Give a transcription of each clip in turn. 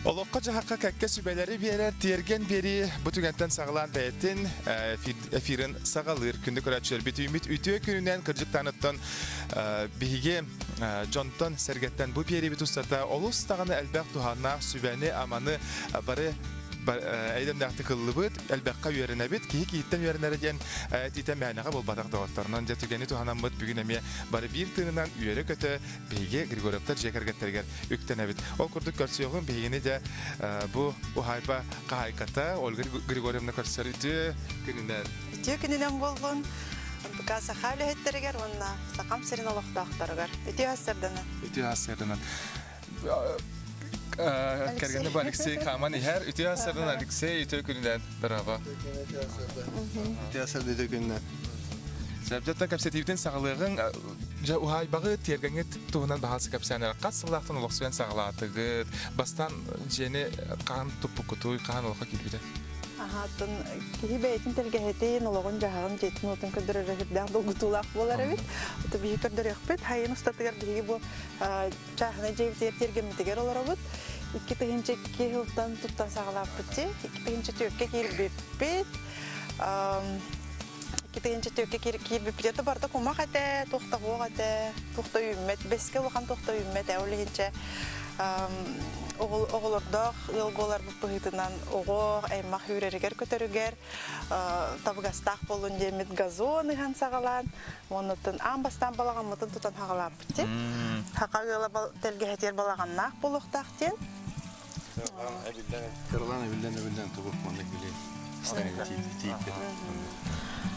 Олоххо-дьаһахха кэккэ сүбэлэри биэрэр тиэргэн биэрии бу түгэнтэн саҕалаан бэйэтин эфирин саҕалыыр. Күндү көрөөччүлэрбит үүммүт үтүө күнүнэн кырдьык тааныттан биһиги дьонтон сэргэттэн бу биэриибит устата олус даҕаны элбэх туһааннаах сүбэни, аманы бары эйдэмнээхтик ыллыбыт, элбэххэ үөрэнэбит, киһи киһиттэн үөрэнэрэ диэн этиитэ мээнэҕэ буолбатах доҕотторунан дьэ түгэни туһанаммыт бүгүн эмиэ бары биир тыынынан үөрэ-көтө биһиги Григорьевтар дьиэ кэргэттэригэр үктэнэбит. Ол курдук көрсүөҕүм биһигини дьэ бу уһаайба хаһаайката Ольга Григорьевна көрсөр үтүө күнүнэн. Үтүө күнүнэн буоллун. НПК Саха үлэһиттэригэр уонна Сахам сирин олохтоохторугар. Үтүө сарсыарданан. Үтүө сарсыарданан. Кэргэнэ бу Алексей хааман иһэр. Үтүө сарсыарданан Алексей, үтүө күнүнэн. Браво. Үтүө сарсыарда үтүө күнүнэн. Сөптөттөн кэпсэтиибитин саҕалыаҕыҥ. Дьэ, уһаайбаҕыт, тиэргэҥҥит туһунан баһаалыста кэпсээн эрэ. Хас сыллаахтан олохсуйан саҕалаатыгыт? Бастаан дьиэни хаһан туппуккутуй, хаһан олоххо киирбитэ? Аһаатын киһи бэйэтин тэлгэһэтин, олоҕун-дьаһаҕын, дьиэтин-уотун көрдөрөрө сүрдээх долгутуулаах буолар эбит. Ото биһиги көрдөрүөхпүт. Хайын устатыгар биһиги бу чааһынай дьиэбитигэр тиэргэммитигэр олоробут. 2002 сылтан туттан саҕалааппыт дьиэ. 2004-кэ киирбиппит. 2004-кэ киирбиппит это барыта кумах этэ, туох да суох этэ, туох да үүммэт, бэскэ улахан туох да үүммэт ээ. Ол иһинчэ оҕолордоох ыал буоларбыт быһыытынан оҕо аймах үүрэригэр-көтөрүгэр табыгастаах буоллун диэммит газон ыһан саҕалаан, уоннуттан аан бастаан балаҕаммытын тутан саҕалааппыт дии. Саха ыала тэлгэһэтигэр балаҕаннаах буолуохтаах диэн. Кыралаан эбиллэн эбиллэн тобук маннык били тиийбит.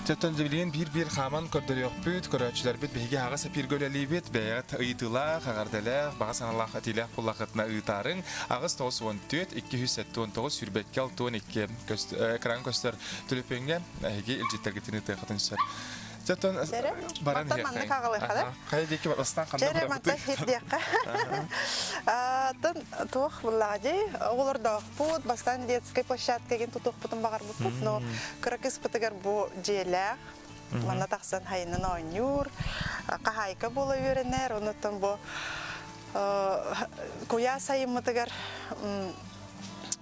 Төттөн билигин биир-биир хааман көрдөрүөхпүт, көрөөччүлэрбит биһиги аһаҕас эпииргэ үлэлиибит, бэйэҕит ыйытыылаах, эҕэрдэлээх, баҕа санаалаах этиилээх буоллаххытына ыытаарыҥ. 894 279 сүүрбэккэ 62 экран көстөр төлөпүөҥҥэ эһиги илдьиттэргитин ыытыаххытын сөп. Чөтөн баран Мантан маннык аҕалыахха да? Хайа диэки бастаан ханна Чэрэ мантан хирдиэххэ. Тын туох буллаҕа дии оҕолордоохпут, бастаан детскай площадка ген тутуохпутун баҕарбыппыт, но кыра кыыспытыгар бу дьиэлээх манна тахсан хайынан оонньуур, хаһаайка буола үөрэнэр, онуттан бу куйаас сайыммытыгар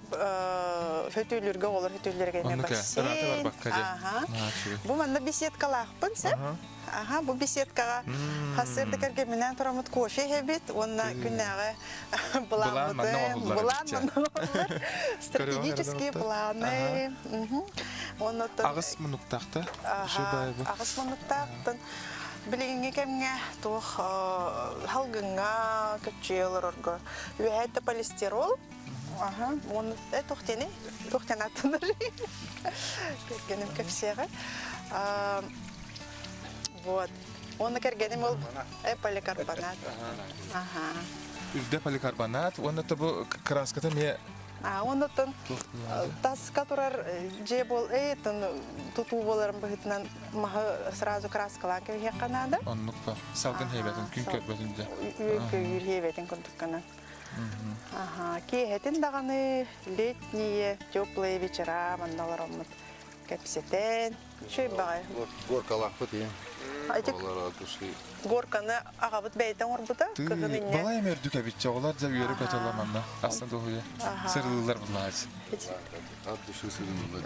хөтүүлүргэ оҕолор хөтүүллэргэ эмиэ бассейн. Бу манна беседкалаахпын сөп. Аха, бу беседкаҕа хасыырда кэргэмминээн тураммыт кофе иһэбит уонна күннээҕи былааммытын, былаан манна оҥоһуллар. Стратегические планы. Оннуттан Аҕыс муннуктаах да? Аҕыс муннуктаахтан билиҥҥи кэмҥэ туох халгыҥҥа көччүйэ олорорго үөһээ полистирол Аха, уонна туох диэний? Туох диэн ааттанар? Кэргэним кэпсиэҕэ. Вот. Уонна кэргэним ол поликарбонат. Аха. Үрдэ поликарбонат уонна бу краската эмиэ А оннуттан таска турар дьиэ бол тон тутуу буоларын быһыытынан маһы сразу краскалаан кэбиһиэххэ наада. Оннук ба. Салгын хейбэтин, күн көрбөтүн дьэ. Үөр хейбэтин курдукканан. Аха, киэһэтин даҕаны летние теплые вечера манна олороммут кэпсэтэн, үчүгэй баҕайы. Горкалаахпыт ийэм. Ити горканы аҕабыт бэйэтэ оҥорбута, кыһын инньэ. Балай эмэ үрдүк эбит, оҕолор дьэ үөрэ көтөллөр манна. Астан дуоһуйа. Сырылыыллар буллаач. От души сырылыыллар.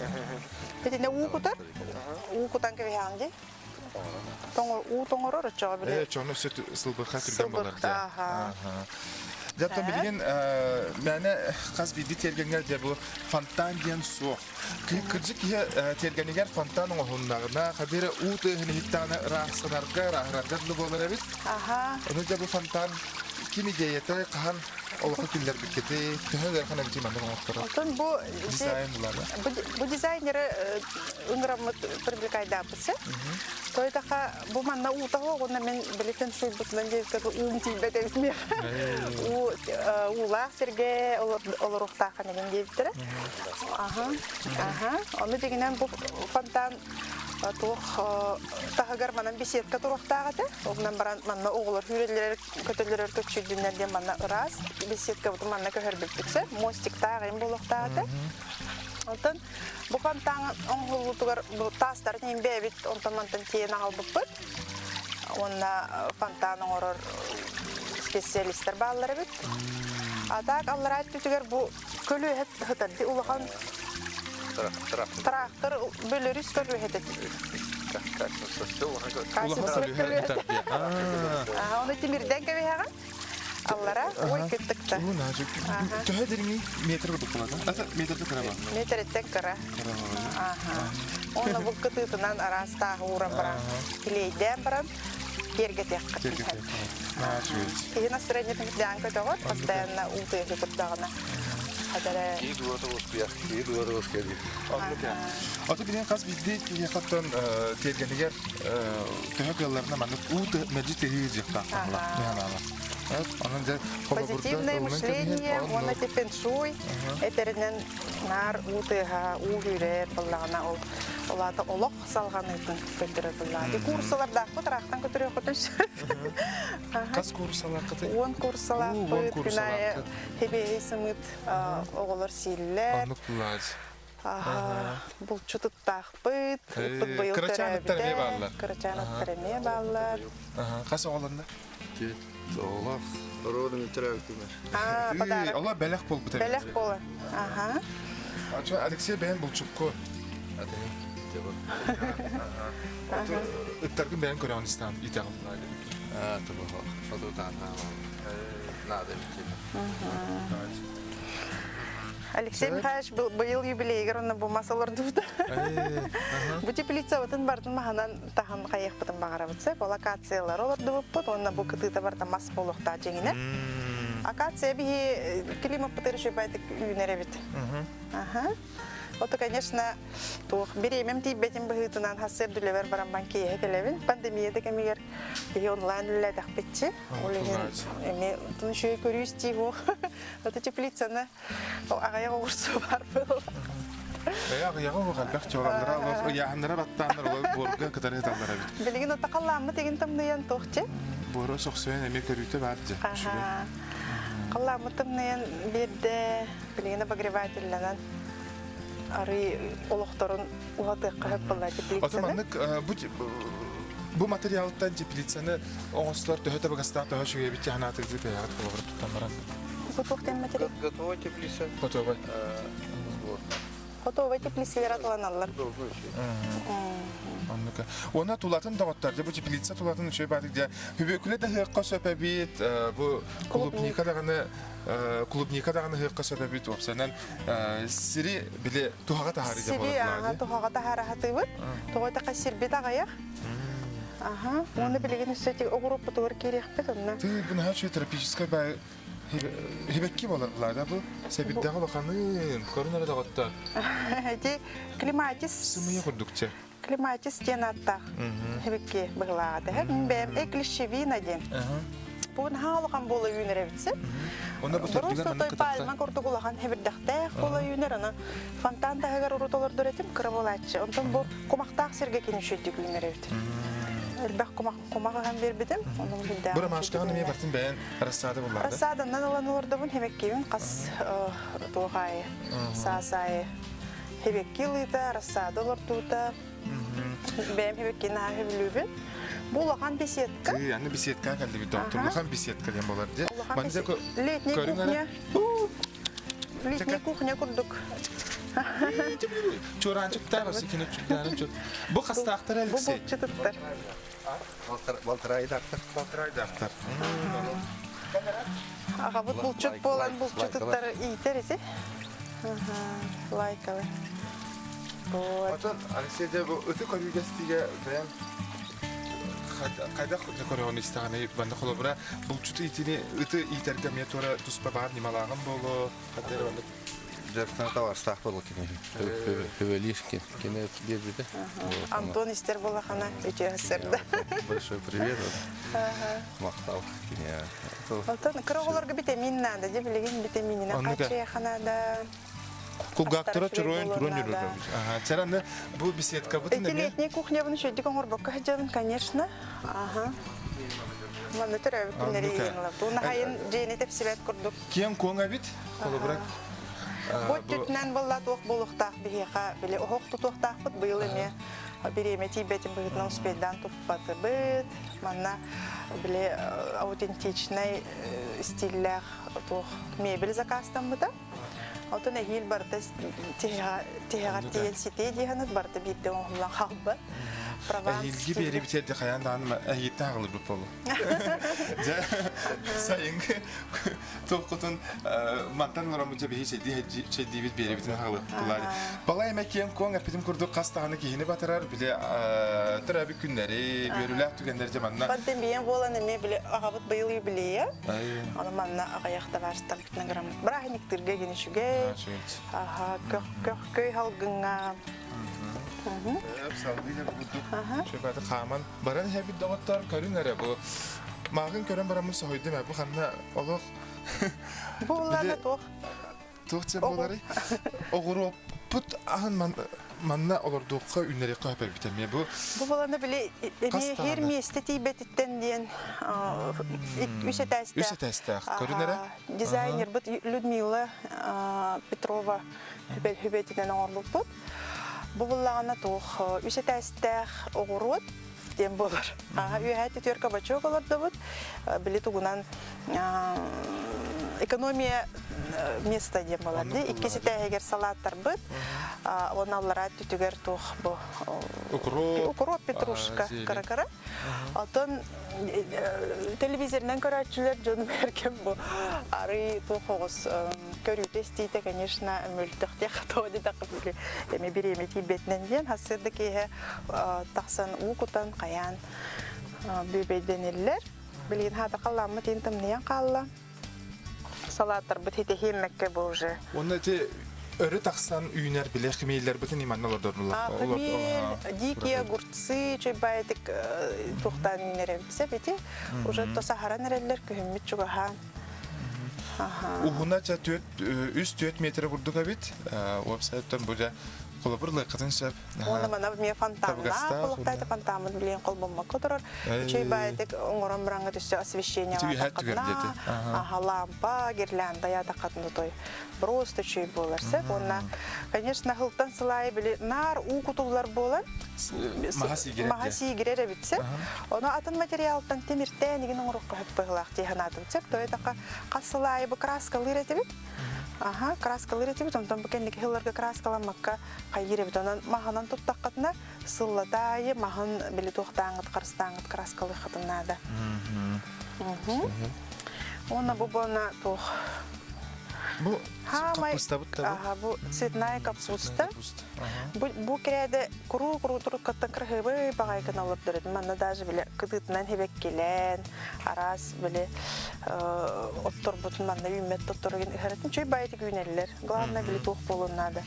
Итиннэ уу кутар, уу кутан кэбиһэҕин дии. Тоҥор, уу тоҥорор оччоҕо били. Ээ, чону сүт сылбырха түргэн болар дии. Аха. Дьэ, билигин мээнэ хас биирдии тиэргэҥҥэ дьэ бу фонтан диэн суох. Кырдьык киһи тиэргэнигэр фонтан оҥоһуннаҕына, хадыра уу тыаһын иһиттэҕинэ ыраастанарга, ырааһырарга дылы буолар эбит. Аха. Ону дьэ бу фонтан ким идеята хаһан олоххо киллэрбиккитий, төһө ыарахан эбитий маннык оҥотторо? Оттон бу дизайн булаба. Бу дизайнеры ыҥыраммыт привлекайдаабытсы. Тойтаха бу манна уута уонна мен билетин суйбутунан диэбиккэ уум тиийбэт эбит миэхэ. Уу уулаах сиргэ олоруохтааххын игин диэбиттэрэ. Аха. Аха. Ону дьиҥинэн бу фонтан туох таһыгар манан беседка туруохтаах этэ. Онон баран манна оҕолор үүрэллэр көтөллөрөр көччүйдүннэр диэн манна ыраас беседкабытын манна көһөрбүппүт мостиктаах им буолуохтаах этэ. Онтон бу фонтан оҥоһуллуутугар бу таастарын иһин бэйэбит онтон-мантан тиэйэн аҕалбыппыт. Уонна фонтан оҥорор специалистар бааллар эбит. А так аллараа өттүтүгэр бу көлүөһэ сытар ди улахан трактор бөлөрүс көлүөһэтэ. Улахан көлүөһэ сытар дии. Аа, Ону тимирдэн кэбиһэҕин. Аллара ой кыттыкта. Төһө дириҥий? Метр курдук буолар. Ата метрде кыра ба? Метриттен кыра. Аха. Онно бу кытыытынан араас тааһы ууран баран, килиэйдээн баран киэргэтиэххэ Киһи настроениетын дээн көтөҕөр, постоянно уу тыаһы турдаҕына. Хадара Киһи дууһата уоскуйар, киһи дууһата уоскуйар диир. Ото билин хас биирдии киһиэхэ оттон тиэргэнигэр төһө кыалларына маннык уу мэлдьи тыһыы дьиэхтаах Онон дьэ Позитивное мышление уонна фэншуй этэринэн наар уу тыаһа, уу күүрэр буоллаҕына ол ол аата олох салҕаныытын көрдөрөр буоллаҕа. Ди курсалардаахпыт ыраахтан көтүрүөххүтүн сөп. Хас курсалааххытый? Уон курсалаахпыт, күн аайы хебиэһи сымыыт оҕолор сииллэр. Оннук булаадь. Булчут ыттаахпыт, ыппыт быйыл Кырачаан ыттар эмиэ бааллар. Кырачаан ыттар эмиэ бааллар. Хас оҕолонно? Оҕолор родун төрөөбүтүмэр. подарок. Ола бэлэх буолбут эбит. Бэлэх буолар. Аха. Алексей бэйэн булчукку. Ыттаргын бэйэн көрөҕүн истэҕин итэҕин Аа, тобоһо. Фототаан наада бит. Алексей Михайлович быйыл юбилейгар онно бу мас олордубута. Бу теплицабытын бартын маһынан таһан хайыахпытын баҕарабыт сөп. Ол акациялары олордубуппут уонна бу кытыыта барыта мас буолуохтаах дьиҥинэ. Акация биһи климаппытыгар үчүгэйдик үүнэр эбит. Аха. Ото, конечно, туох бириэмэм тиийбэтин быһыытынан хас сэрдүлэбэр барамман киэһэ кэлэбин. Пандемия да кэмигэр биһи онлайн үлэлээтэхпитчи. Ол иһин эмиэ үчүгэй көрүү истии буох. Ото теплицаны аҕыйах оҕурсу баар буолла. Ээ, аҕыйаҕы оҕо элбэх чораллара, ыйааһыннара баттааннар олор буорга кытары ыталлар эбит. Билигин ото халлааммыт игин тымныйан туохчы? Буора сохсуйан эмиэ көрүүтэ баар дьэ. Аха. Халлааммыт тымныйан биэрдэ, билигин обогревателлэнэн арый олохторун уһатыахха сөп буолла теплицаны. Ото маннык бу бу материалтан теплицаны оҥостор төһө табыгастаах төһө үчүгэй эбит ханаатыгы бэйэҕит холобур туттан баран. Готов тем материал? Готовая теплица. Готовая. Готовая теплицалар атыланаллар. Оннука. Уонна тулатын доҕоттор, бу теплица тулатын үчүгэй баатык дьэ хүбүөкүлэ да ыһыахха сөп эбит, бу клубника даҕаны клубника даҕаны ыһыахха сөп эбит уопсайынан сири били туһаҕа таһаарыы Сири ааҕа туһаҕа таһаара сатыыбыт. Тоҕо этэ сирбит аҕыйах. Аха. Уонна билигин өссө ити оҕуруоппутугар киириэхпит онно. Ты бу наһаа үчүгэй тропическай баай хибекки болар булаада бу сэбирдэҕи улаханын көрүн эрэ доҕоттор. Ити климатис Сымыйа курдукча. Климатис диэн ааттаах хибикки быһылааҕа тэһэр. Бэйэм эклищевина диэн. Бу наһаа улахан буола үүнэр эбитсэ. Онно бу төрдүгэр Просто той пальма курдук улахан хибирдэхтээх буола үүнэр. Аны фонтан таһыгар урут олордор этим кыра буолааччы. Онтон бу кумахтаах сиргэ кини үчүгдүк үүнэр эбит. Элбэх кумах кумах ыһан биэрбитим. Онон билдээх. Бу ромашкаҕын эмиэ бартын бэйэн рассада буллаады. Рассаданнан ылан олордобун хебеккибин хас туох аайы саас аайы Хебекки ылыыта, рассада олордуута. Бэйэм хебекки наһаа сөбүлүүбүн. Бу улахан беседка. Тыы, аны беседка кэллибит доктор. Улахан беседка диэн болар дии. Улахан беседка. Летний кухня. Летний кухня курдук. Чуораанчыктаах өссө кини чуораанчык. Бу хастаахтар Алексей? Бу булчутуттар. Балтарайдаахтар. Балтарайдаахтар. Аҕабыт булчут буолан булчутуттары иитэр ити. Лайкалы. Вот. Отон Алексей дьэ бу ыты көрүүгэстигэ бэйэм хайдах көрөҕүн истэҕинэ манна холобура булчуту иитини ыты иитэргэ эмиэ туора туспа баар ньымалааҕын буолуо хата эрэ оннук Дьарыктан табаарыстаах буолла кини. Хөвелир кини биэрбитэ. Антон истер буоллахына үтүө сырда. Большой привет. Махтал кини. Оттон кыра оҕолорго витамин наада, дьэ билигин витамининэн хааччыйыахха наада. Кулгаахтара чоруойун туран жүрөр. Чараны бу беседкабытын Эти летний кухнябын үчүгдүк оҥорбокко сылдьабын, конечно. Аха. Манна төрөөбүт күннэри иһин ылар. Уна хайын дьиэни тэпсибэт курдук. Киэҥ куоҥ эбит. Холобура Бу өттүтүнэн буолла туох буолуохтаах биһиэхэ били оһох тутуохтаахпыт быйыл эмиэ. Бириэмэ тиийбэтин быһыытынан успейдаан туппатыбыт. Манна били аутентичнай стиллээх туох мебель заказтаммыта. Отон эһиил барыта тиһэҕэр тиийэн ситиэ дии саныт барыта биирдэ оҥоһуллан хаалбат. Прованс Эһиилги биэрибит эрдэ хайаан даҕаны эһиилтэн аҕылырбыт буолуо. Дьэ, сайыҥҥы туоххутун мантан олороммут дьэ биһи чэйдиибит биэрэбитин аҕылыахпытылар. Балай эмэ киэҥ-куоҥ эппитим курдук хас даҕаны киһини батарар, били төрөөбүт күннэри, үөрүүлээх түгэннэри дьэ манна. Пандемия буолан эмиэ били аҕабыт быйыл юбилейа. Ону манна аҕыйах табаарыстарбытынан граммыт. Бырааһынньыктыырга гин үчүгэй. Аха, көх көх халгыҥҥа. Салгыы да курдук шөпөтө хааман баран иһэбит доҕоттор көрүн эрэ бу мааҕын көрөн бараммын соһуйдум ээ бу ханна олох Бу улаана туох туох дьэ буоларый оҕуруоппут аһын манна олордуохха үүннэриэххэ сөп эмиэ бу Бу буолана били эмиэ хир миэстэ тиийбэтиттэн диэн үс этээстээх үс этээстээх көрүн эрэ дизайнербыт Людмила Петрова хүбэтинэн оҥорбуппут. Бу буллаҕына туох үс этээстээх оҕуруот диэн буолар. Үөһээ түтүөр кабачок олордобут. Били тугунан экономия место диэн буолар дии. Иккис этээһигэр салааттарбыт. Уонна аллараа түтүгэр туох бу укроп, укроп петрушка кыра-кыра. Оттон телевизорынан көрөөччүлэр дьон бэркэм бу арый туох оҕус көрүүтэ-истиитэ, конечно, мөлтөх тоҕо диэтэххэ эми бириэмэ тиийбэтинэн диэн сарсыарда киэһэ тахсан уу кутан хайаан бүөбэйдэниллэр. Билигин хаата халлааммыт иин тымныйан хаалла. Салааттарбыт хитиһиэммэккэ бу уже. Уонна ити өрө тахсан үүнэр билэ хмеллэрбитин иманна олордорнулар. Хмель, дикие огурцы, чөйбаетик туохтаан үүнэр эбит сеп ити. Уже то саһаран эрэллэр күһүммүт чугаһаан. Уһуна ча 3-4 метр курдук эбит. Уопсайыттан бу дьэ холобур лыаккатын сөп. Уонна мана эмиэ фонтаннаах булуктаата фонтаммыт билигин холбоммокко турар. Үчүгэй баайытык оҥорон бараҥҥа түссе освещение таххатына, аха лампа, гирлянда ятаххатына той просто үчүгэй буолар сөп. Уонна, конечно, сылтан сыл аайы били наар уу кутуллар буолан маһа сиигирэр эбит сөп. Ону атын материалтан тимиртээн игин оҥоруохха сөп быһыылаах дии санаатым сөп. Тоҕо диэтэххэ хас сыл аайы бу краскалыыр этибит. Аха, краскалыыр этибит, онтон бу кэнники сылларга краскаламмакка хайыыр эбит. Онон маһынан туттаххытына сыллата аайы маһын били туохтааҥҥыт харыстааҥҥыт краскалыаххытын наада. Уонна бу буона туох Бу капустабыт да Аха, бу цветная капуста. Бу, бу кирээдэ куруу-куруу туруккаттан кыраһыабай баҕайы гына олордор этим. Манна даже били кытыытынан хэбэккилээн, араас били отторбутун манна үүммэт тотторугун ыһаратын чөй баайытык үүнэллэр. Главное били туох буолуон наада.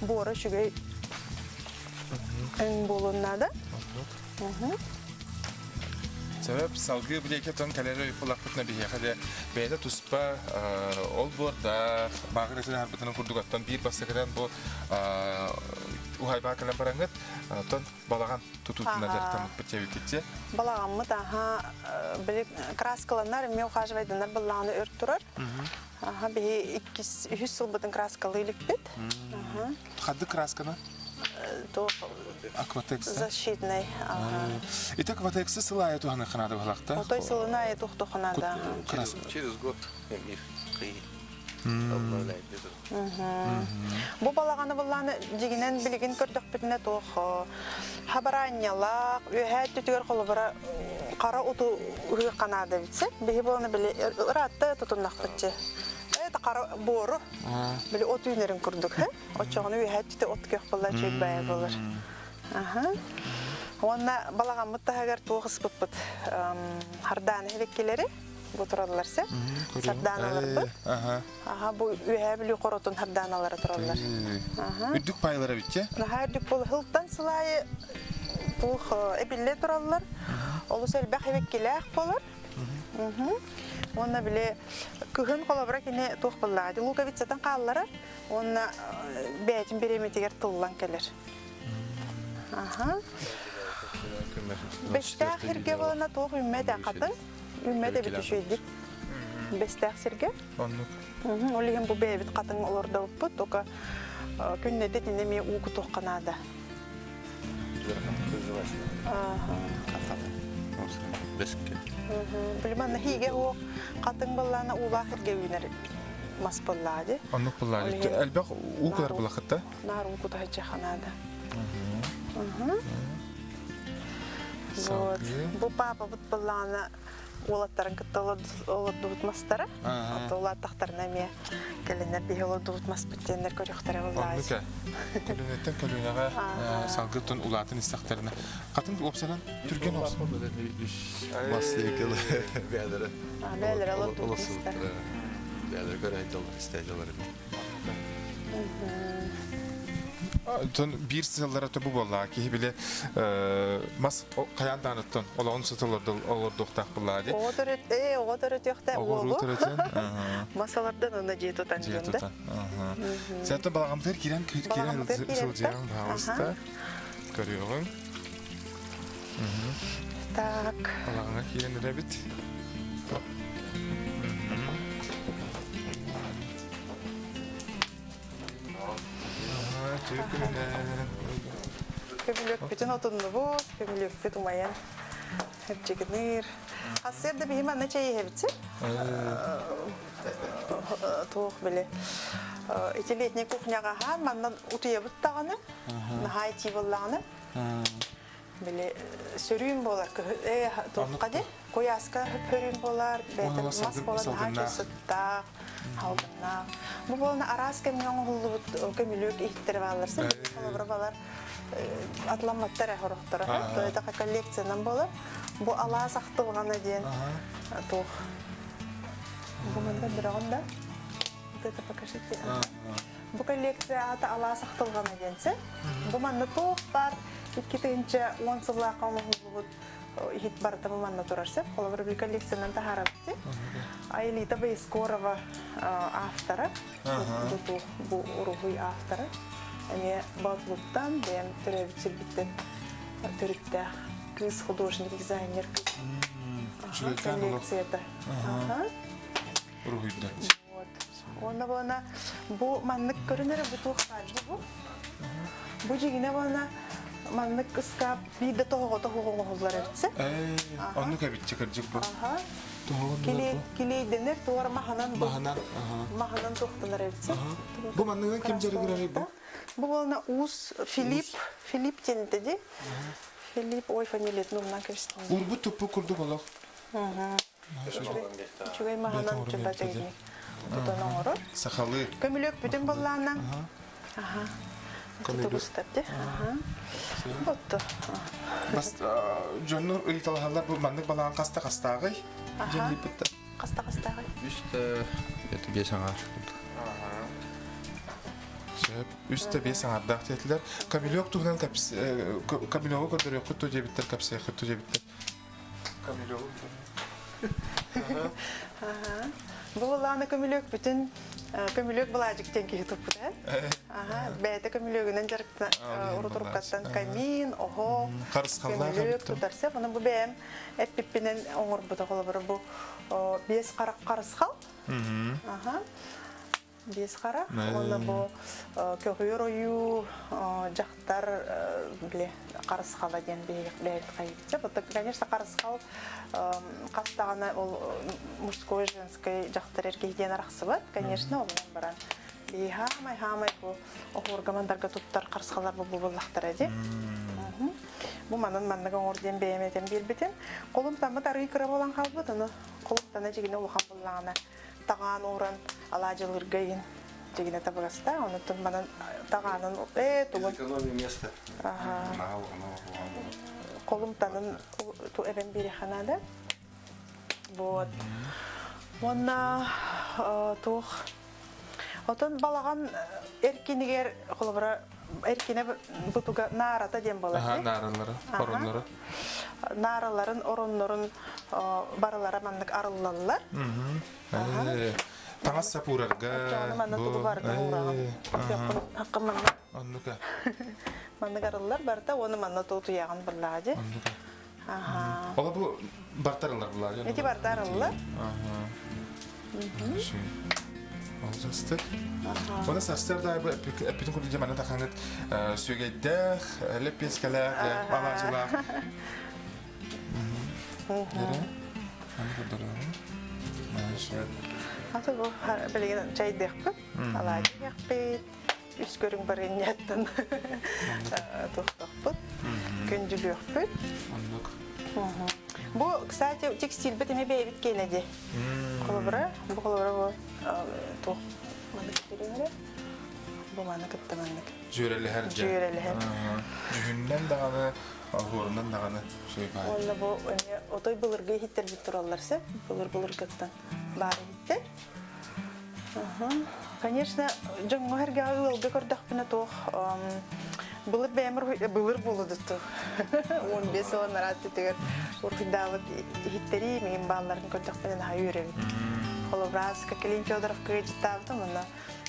Буора үчүгэй өҥ буолуон наада. Сөп, салгыы билиэкэ тон кэлэр уйфулахпытына биһиэхэ де бэйэтэ туспа ол буордаах бааҕыр этин аһарбытынан курдук оттон биир бастакынан бу уһайбаа кэлэн бараҥҥыт оттон балаҕан тутуутунан дьарыктаммыппыт диэбиккитчи. Балаҕаммыт аха били краскаланар эмиэ ухаживайданар быллаҕына өр турар. Аха биһи иккис үһүс сылбытын краскалыы иликпит. Ханнык красканы? Туох Акватекс. Защитный. Ити акватексы сыл аайы туһаныахха наада быһалаахта. Отой сылын аайы туохтуохха наада. Через год их Бу балаҕаны быллааны дьигинэн билигин көрдөхпүтүнэ туох хабараанньалаах, үөһээ өттүтүгэр холобура хара уту ыһыахха наада эбит Биһи буоланы били ыраатта тутуннахпытчы. Это хара буору били от үүнэрин курдук Оччоҕуна үөһээ өттүтэ от күөх буолла үчүгэй баайа буолар. Аха. Уонна балаҕаммыт таһыгар туох ыспыппыт хардааны эбэккилэри бу тураллар сэ. Сардааналарбыт. Аха бу Үөһээ Бүлүү хоротун сардааналара тураллар. Аха. Үрдүк пайлара битте. Наһаа үрдүк буол сылтан сыл аайы туох эбиллэ тураллар. Олус элбэх эбэккилээх буолар. Уонна били кыһын холобура кини туох буоллаҕа луковицатын хаалларар уонна бэйэтин бириэмэтигэр тыллан кэлэр. Аха. Бэстээх сиргэ буолана туох үүммэт хатын үүммэт эбит үчүгэйдик. Бэстээх сиргэ. Оннук. Ол иһин бу бэйэбит хатын олордобуппут, только күннэтэ итиннэ эмиэ уу кутуохха наада. Бэскэ. Били манна хиигэ уох хатыҥ баллаана уулаах эргэ үүнэр мас баллаа ди. Оннук буллаа. Элбэх уу кутар булахытта. Наар уу кутаһычча ханаада. Вот. Бу папабыт баллаана уолаттарын кытта олордубут мастара. Ото улааттахтарына эмиэ кэлиннэр биһи олордубут маспыт диэннэр көрүөхтэрэ буллаа. Оннук көлүөнэттэн көлүөнэҕэ салгыттан улаатан истэхтэринэ хатын уопсанан түргэн уопсан. Үс мас диэкил бээлэрэ. Бээлэрэ олордубут мастар. Бээлэрэ көрө истээдилэр. Оттон биир сыллара тобу буолла киһи били мас хайаан даҕаныттан олоҕун сыт олордуохтаах буоллаа дии. Оҕо төрөт ээ оҕо төрөтүөхтэ Оҕо уолу. төрөтөн. Мас олордон уна дьиэ тутан Дьиэ диэн да. тутан. Сәтті балағамтыр кирен кирен сылдьыаҕын баҕалыста. Көрүөҕүҥ. Так. Балаҕаҥа киирэн эрэбит. Көмүлүөкпүтүн отуннубут, көмүлүөкпүт умайан чигинир. Хасыар да биһи манна чэй иһэбит туох били ити летний кухняҕа аһаан манна утуйабыт даҕаны наһаа итии буоллаҕына били сөрүүн буолар э туохха ди куйааска сөрүүн буолар бэйэтэ мас буолар наһаа сыттаах халгыннаах бу буолна араас кэмҥэ оҥоһуллубут көмүлүөк иһиттэрэ бааллар син холобура балар атламматтар э хорохторо то коллекциянан буолар бу алаас ахтылҕана диэн туох бу манна быраҕын да вот это покажите Бу коллекция аата Алаас ахтылҕана диэн сэ. Бу манна туох баар 2010 сыллаахха оҥоһуллубут иһит барыта бу манна турар сөп. Холобур бу коллекциянан таһаарабыт. Аэлита Боескорова автора, бу бу уруһуй автора. Эмиэ Батлуттан, бэйэм төрөөбүт сирбиттэн төрүттээх кыыс художник, дизайнер кыыс. Коллекцията. Уруһуйда. Вот. Уонна буона бу маннык көрүнэрэ бу туох баар бу. Бу дьигинэ буона маннык ыскаап биир да тоһоҕо тоһоҕо оҥоһуллар эбитсэ. Оннук эбитчи кырдьык бу. Килиэйдэнэр туора маһынан маһынан маһынан туохтанар эбитсэ. Бу манныгын ким дьарыгырарый бу? Бу буолна уус Филипп Филипп диэн ди. Филипп ой фамилиятын умнан кэбистим. Урбут туппу курдук олох. Үчүгэй маһынан чөпөтөгүнүк тутан оҥорор. Сахалыы. Көмүлүөк бүтүн боллаана. Аха. Тутугустар де. Аха. Отто. Бас дьоннор ыйыталаһаллар бу маннык балаҕан хаста хастааҕый? Дьэн диэбиттэр. Хаста хастааҕый? Үс да это биэс аҥаар. Сөп. Үс да биэс аҥаардаах диэтилэр. Камелек туһунан камелегу көрдөрүөххүт дуо диэбиттэр, кэпсиэххит дуо диэбиттэр. Бу былааны көмүлүөк бүтүн көмүлүөк былаадьык диэн киһи туппут ээ. Бэйэтэ көмүлүөгүнэн дьарыктана урутуруккаттан камин, оһох, көмүлүөк тутар сөп. Ону бу бэйэм эппиппинэн оҥорбута холобура бу биэс харах харысхал. Биэс хара уонна бу көҕүөр ойуу дьахтар били харысхала диэн бэйэбит хайыытча. Вот конечно харысхал хас даҕаны ол мужской женскай дьахтар эр киһи диэн арахсыбат конечно онон баран биһи хаамай хаамай бу оһуорга мандарга туттар харысхалар бу буллахтара дии. Бу манан маннык оҥор диэн бэйэм этэн биэрбитим. Холумтаммыт арыы кыра буолан хаалбыт, ону холумтана дьигинэ улахан буллаҕына таҕаан ууран алаадьылыырга иһин дьигинэ табыгастаах онутун манан таҕаанын ээ тугун Экономия место. Колумтанын ту эбэн биэриэххэ наада. Вот. Уонна туох Отон балаҕан эркинигэр холобура эркинэ бутуга наарата диэн буолар. Аха, нааралары, ороннору. Наараларын, ороннорун барылара маннык арыллаллар. Таҥас сап уурарга. Оччоҕуна манна тугу барытын уураҕын. Хаккын манна. Оннука. Маннык арыллар барыта уонна манна туутуйаҕын буоллаҕа дии. Оннука. Аха. Ола бу бартарылар булар. Эти бартарыллар. Аха. Олус Оны сарсыарда эппитин курдук дьэ манна тахаҥыт сүөгэйдээх, лэппиэскэлээх, алаадьылаах. Дэрэ, аны көрдөрөҕүн. Аты бу билигин чайдыахпыт, алаадьы иһиэхпит, үс көрүҥ барыанньаттан туохтахпыт, күндүлүөхпүт. Оннук. Бу, кстати, текстильбит эмиэ бэйэбит киэнэ дии. Холобура, бу холобура бу туох маннык көрүҥүрэ? Бу маны кытта маннык. Дьүөрэлэһэр дьэ. Дьүөрэлэһэр. Дьүһүннэн даҕаны, оһуорунан даҕаны үчүгэй баҕайы. Уонна бу эмиэ отой былыргы иһиттэрбит тураллар сөп. Былыр-былыргыттан баар иһиттэр. Конечно, дьоҥҥо-сэргэҕэ ыалга көрдөхпүнэ туох былыр бэйэм былыр буолудуту 15 сыл анараа өттүгэр уруһуйдаабыт иһиттэрии миигин баалларын көрдөхпүнэ наһаа үөрэбин. Холобура, Клим Федоровка ыалдьыттаабытым уонна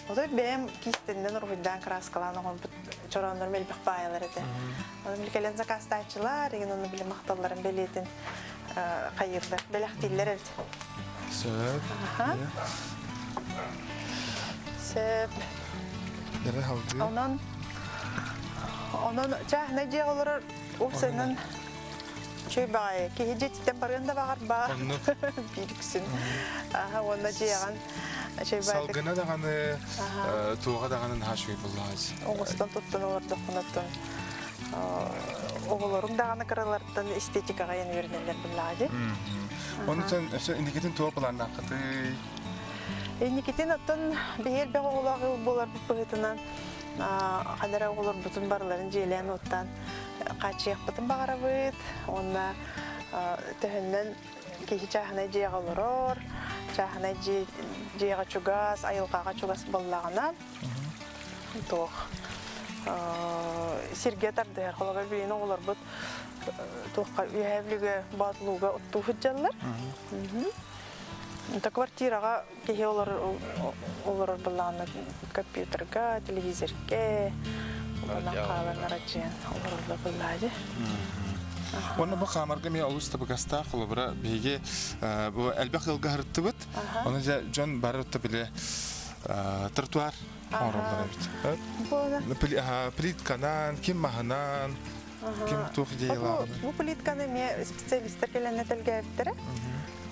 отой бэйэм киистэннэн уруһуйдаан кырааскалаан оҥорбут чорооннорум элбэх баайалар этэ. Ону били кэлэн закастааччылар, игин ону били махталларын бэлиэтин хайыыллар, бэлэхтииллэр эбит. Сөп. Сөп. Дэрэ халгыы. Онон онон чааһынай дьиэҕэ олорор уопсайынан үчүгэй баҕайы. Киһи дьиэтиттэн барыан да баҕарбат. Биир үксүн. Аха уонна дьиэҕин үчүгэй баҕайытык. Салгына даҕаны, туоҕа даҕаны наһаа үчүгэй буоллаҕа. Оҥостон туттан олордоххунаттан оҕолорум даҕаны кыралартан эстетикаҕа эн үөрэнэллэр буоллаҕа дии. Онтон өссө инникитин туох былааннааххытый? Инникитин оттон биһи элбэх оҕолоох ыал буоларбыт быһыытынан ханна эрэ оҕолорбутун барыларын дьиэлээн уоттаан хааччыйыахпытын баҕарабыт уонна төһөннөн киһи чааһынай дьиэҕэ олорор, чааһынай дьиэҕэ чугас, айылҕаҕа чугас буоллаҕына туох сиргэ тардыһар. Холобур, билигин оҕолорбут туохха Үөһээ Бүлүүгэ Боотулууга оттуу сылдьаллар. Это квартираҕа киһи олорор олорор былаана компьютерга, телевизорга онон хаалан арадьыйан олороллор былаадьы. Уонна бу хаамарга эмиэ олус табыгастаах холобура биһиги бу элбэх ыалга сырыттыбыт. Ону дьэ дьон бары отто били тротуар оҥороллор эбит. Плитканан, ким маһынан, ким туох идеялааҕын. Бу плитканы эмиэ специалистар кэлэннэ тэлгээбиттэрэ.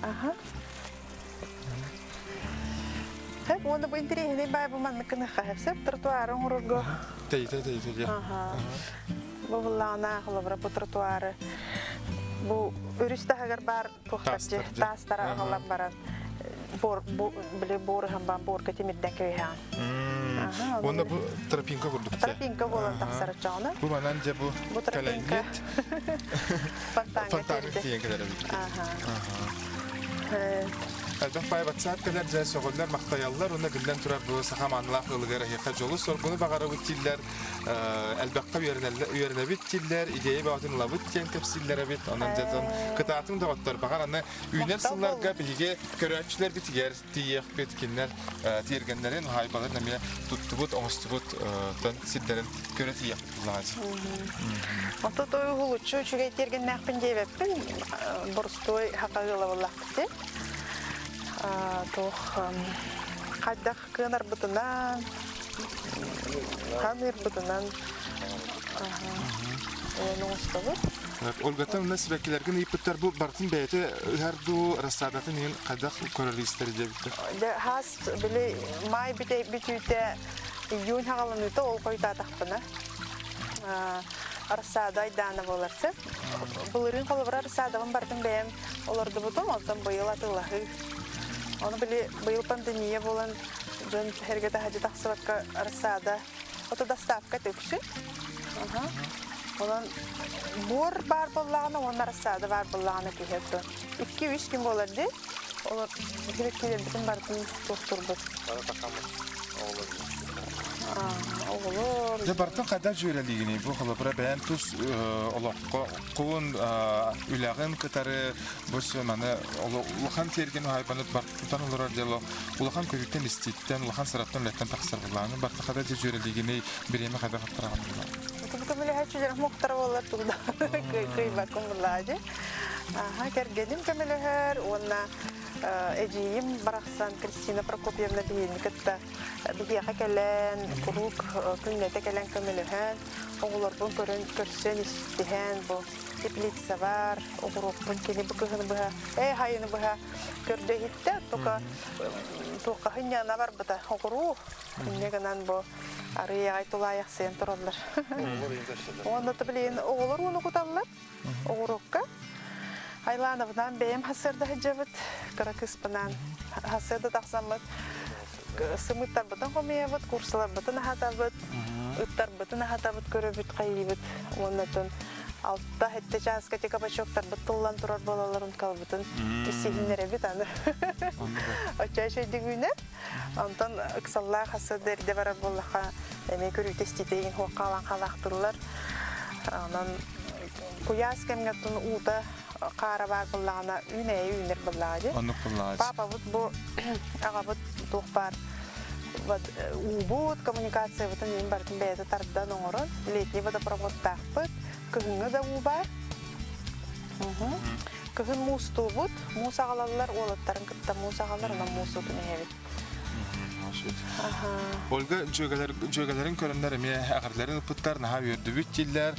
Аха. Хэп уонна бу интэриэһинэй баай бу маннык гыныахха сөп тротуары оҥорорго. Тэйитэ тэйитэ диэн. Бу буллаҕына холобура бу тротуары бу өрүс таһыгар баар туохтарчы таастара аҕалан баран бор били бор ыһан борка тимирдэн кэбиһэҕин. Уонна бу тропинка курдук. Тропинка буолан тахсар оччоҕуна. Бу манан дьэ бу бу тропинка фонтаҥҥа тиийэн кэлэр эбит. Элбэх баай ватсап кэлэр дьэ сөҕөллөр, махтайаллар уонна биллэн турар бу саха маанылаах ыалыгар эһиэхэ дьолу-соргуну баҕарабыт дииллэр, элбэххэ үөрэнэбит дииллэр, идея бөҕөтүн ылабыт диэн кэпсииллэр эбит. Онон дьэ кытаатыҥ доҕоттор, баҕар аны үүнэр сылларга биһиги көрөөччүлэрбитигэр тиийиэхпит, кинилэр тиэргэннэрин, уһаайбаларын эмиэ туттубут, оҥостубут сирдэрин көрө тиийиэхпит буллаҕа. Ото той уһулуччу үчүгэй тиэргэннээхпин диэбэппин, борустуой хака ыала буоллахпыт Туох хайдах кыанарбытынан, ханыырбытынан уон оҥостобут. Ольгаттан мына сибэккилэргин ыйыппыттар бу барытын бэйэтэ ыһар дуу, рассадатын иһин хайдах көрөр истэр диэбиттэр. Дьэ, хаас били маай бүтүүтэ июнь хаҕаланыыта ол хойутаатахпына рассада айдаана буолар сөп. Былырыын холобура рассадабын барытын бэйэм олордубутум, онтон быйыл атыылаһыы. Ону били быйыл пандемия буолан дьон эргэ таһырдьа тахсыбакка рассада ото доставка үксүн. Онон буор баар буоллаҕына уонна рассада баар буоллаҕына киһи оттон 2-3 күн буолар дии. Олор килэрбитин барытын туохтурбут. Оҕолор. Дьэ бартын хайдах дьүөрэлиигиний бу холобура бэйэн тус олоххо куун үлэҕин кытары бу маны улахан тиэргэн уһаайбаны тутан олорор дьоло улахан көрүүттэн истииттэн улахан сыраттан үлэттэн тахсар булааны барта хада дьэ дьүөрэлиигиний бириэмэ хайдах аттараҕын була Көмөлөһөөччүлэрим мохтара буоллар тугда кыйбаккын буллаа дьэ. Аха кэргэним көмөлөһөр уонна. Эдьиийим барахсан Кристина Прокопьевна биһигини кытта биһиэхэ кэлэн, куруук күннэтэ кэлэн көмөлөһөн, оҕолорбун көрөн, көрсөн истиһэн, бу теплицабар оҕуруоппун кини бу кыһыны быһа, ээ хайыны быһа көрдө иһиттэ, только туохха сынньана барбыта оҕуруу. Инньэ гынан бу арыый аҕай тулаайахсыйан тураллар. Уонна билигин оҕолор ууну куталлар оҕуруокка. Айлановнаан бэйэм сарсыарда сылдьабыт, кыра кыыспынаан сарсыарда тахсаммыт сымыыттарбытын хомуйабыт, курсаларбытын аһатабыт, ыттарбытын аһатабыт, көрөбүт, хайыыбыт. Уонна оттон алта-сэттэ чааска ити кабачоктарбыт тыллан турар буолалларын калбытын иссиһиннэрэбит аны. Оччо үчүгэйдик үүнэр. Онтон ыксаллаах сарсыарда эрдэ барар буоллахха эмиэ көрүүтэ-истиитэ игин хуох хаалан хаалаахтыыллар. Онон куйаас кэмҥэ оттон уута хаара баар буоллаҕына үүнээйи үүнэр буоллаҕа дии. Оннук буоллаҕа. Папабыт бу аҕабыт туох баар уубут, коммуникациябытын иин барытын бэйэтэ тардан оҥорон летний водопроводтаахпыт, кыһыҥҥы да уу баар. Кыһын муустуубут, муус аҕалаллар, уолаттарын кытта муус аҕалар, онон муус уутун иһэбит. Ольга дьүөгэлэрин көрөннөр эмиэ эҕэрдэлэрин ыппыттар, наһаа үөрдүбүт дииллэр.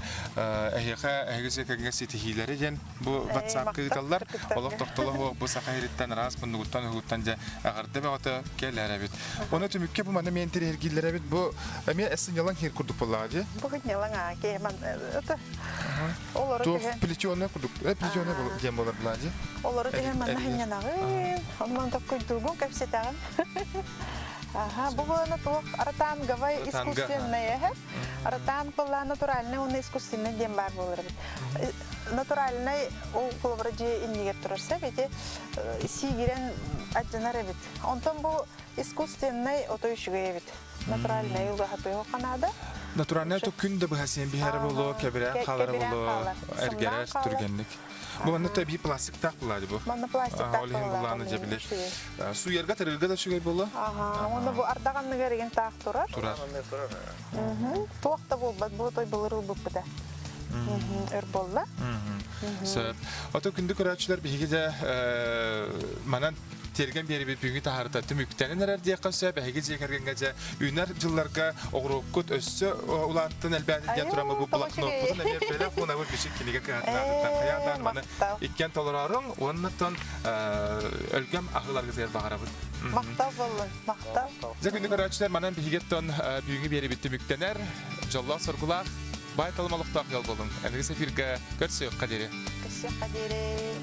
Эһиэхэ эһиги сиэкэҥҥэ ситиһиилэри диэн бу WhatsApp-ка ыыталлар. Олох тохтоло суох бу саха иһириттэн араас муннугуттан уһугуттан дьэ эҕэрдэ бөҕөтө кэлэр эбит. Оны түмүккэ бу маны мен тириһиргииллэр эбит. Бу эмиэ сынньалаҥ хир курдук буоллаҕа дии. Бу сынньалаҥ аа киһи это Олору Туох түһэн плетеная курдук, плетеная диэн буолар Влади. Олору түһэн манна сынньанаҕын, онон токкуйдуугун кэпсэтэҕин. Аха, бу буолана туох ротанговай искусственный эһэ. Ротанг была натуральный уонна искусственный диэн баар буолар эбит. Натуральный ол холобура дьиэ иннигэр турар сөп ити сиигирэн ардьанар эбит. Онтон бу искусственный отой үчүгэй эбит. Натуральнай угаһатыһы ханаада. Натуральнай то күн да быһа сиэн биһэрэ боло, кэбирээн хаалара боло, эргэрэр түргэнник. Бу манна тэби пластиктаах булаады бу. Манна пластиктаах Ол иһин булааны дьэбили. Суйарга тарырга да үчүгэй боло. Аха, уонна бу ардаҕанныгар игин таах турар. Турар. Туох да буолбат, бу той былыр ылбыппыта. Өр буолла. Сөп. Ото күндү көрөөччүлэр биһиги де манан тиэргэн биэрибит бүгүҥҥү таһаарыта түмүктэнэн эрэр диэххэ сөп. Эһиги дьиэ кэргэҥҥэ дьэ үүнэр дьылларга оҕуруоккут өссө улааттын элбээтин диэн туран бу блокноппутун эмиэ бэлэх уунабыт бичик кинигэ кыһатын аатыттан хайаан маны иккиэн толороруҥ уоннаттан өлгөм аһыыларгытыгар баҕарабыт. Махтал буоллун, махтал. Дьэ күндү көрөөччүлэр манан биһигиттэн бүгүҥҥү биэрибит түмүктэнэр. Дьоллоох-соргулаах, баай талым олохтоох ыал буолуҥ. Аныгыс эфиргэ көрсүөххэ диэри. Көрсүөххэ диэри.